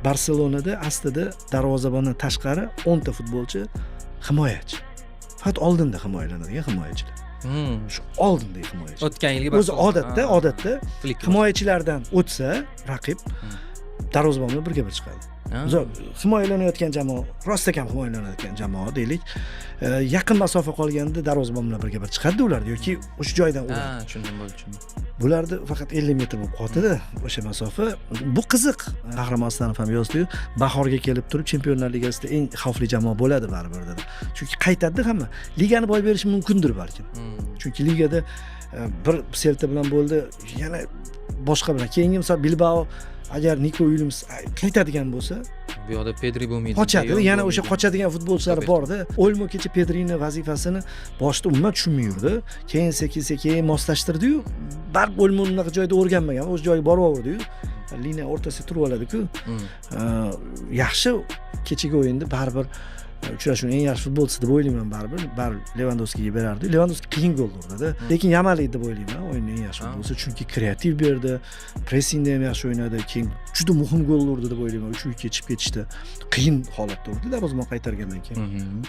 Barselonada aslida darvozabondan tashqari 10 ta futbolchi himoyachi, faqat oldinda himoyalanadigan himoyachilar. Shu oldindagi himoyachi. O'tgan yilgi O'zi Barselona. odatda Flick. himoyachilardan o'tsa raqib, darvozabon bilan birga bir chiqadi. Misol, himoyalanayotgan jamoa, rostakam himoyalanayotgan jamoa deylik, yaqin masofa qolganda darvozabon bilan birga bir chiqadida ularda yoki o'sha joydan uradi. Ha, tushundim, bo'ldi, tushundim. Bularda faqat 50 metr bo'lib qotadi o'sha masofa. Bu qiziq. Qahramon Aslanov ham yozdiyu, bahorga kelib turib Chempionlar Ligasida eng xavfli jamoa bo'ladi baribir dedi, chunki qaytadida hamma. Ligani boy berishi mumkindir balkim, chunki ligada bir Selta bilan bo'ldi, yana boshqa bilan keyingi, misol, Bilbao, agar Niko Uilyams qaytadigan bo'lsa, Bu yoqda Pedri bo'lmaydi. qochadi. De Jong Yana o'sha bo'lmaydi. qochadigan futbolchilar borda. Olmo kecha Pedrini vazifasini boshida umuman tushunmay yurdi, keyin sekin sekin moslashtirdiyu. Baribir Olmo unaqa joyda o'rganmagan, o'z joyiga borib oldiyu, liniya o'rtasida turib oladiku. Yaxshi, kechagi o'yinda baribir uchrashuvning eng yaxshi futbolchisi deb o'ylayman, baribir Levandovskiga berardi. Levandovski qiyin gol urdida, lekin Yamal edi deb o'ylayman o'yinning eng yaxshi futbolchisi, chunki kreativ berdi, pressingda ham yaxshi o'ynadi, keyin juda muhim gol urdi deb o'ylayman. 3-2 chiqib ketishdi, qiyin holatda urdi darvozabon qaytargandan keyin.